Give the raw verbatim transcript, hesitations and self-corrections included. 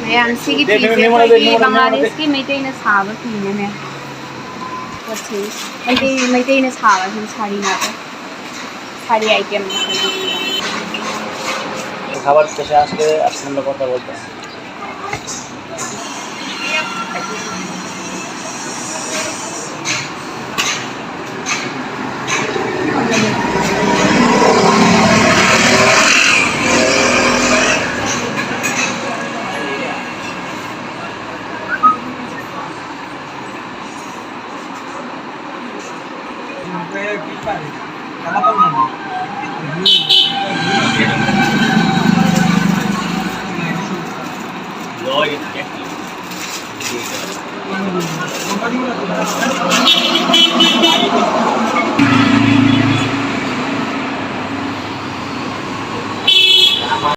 ꯃꯌꯥꯝ, ꯁꯤꯒꯤ ꯐꯤꯁꯦ ꯑꯩꯈꯣꯏꯒꯤ ꯕꯪꯒ꯭ꯂꯥꯗꯦꯁꯀꯤ ꯃꯩꯇꯩꯅ ꯁꯥꯕ ꯐꯤꯅꯦꯅꯦ꯫ ꯄꯣꯠꯁꯤ ꯃꯩꯇꯩ, ꯃꯩꯇꯩꯅ ꯁꯥꯕ ꯁꯤ ꯁꯥꯔꯤ ꯉꯥꯛꯇ꯫ ꯁꯥꯔꯤ item꯫ খাবার শেষে আসলে আর ঠান্ডা কথা বলতে।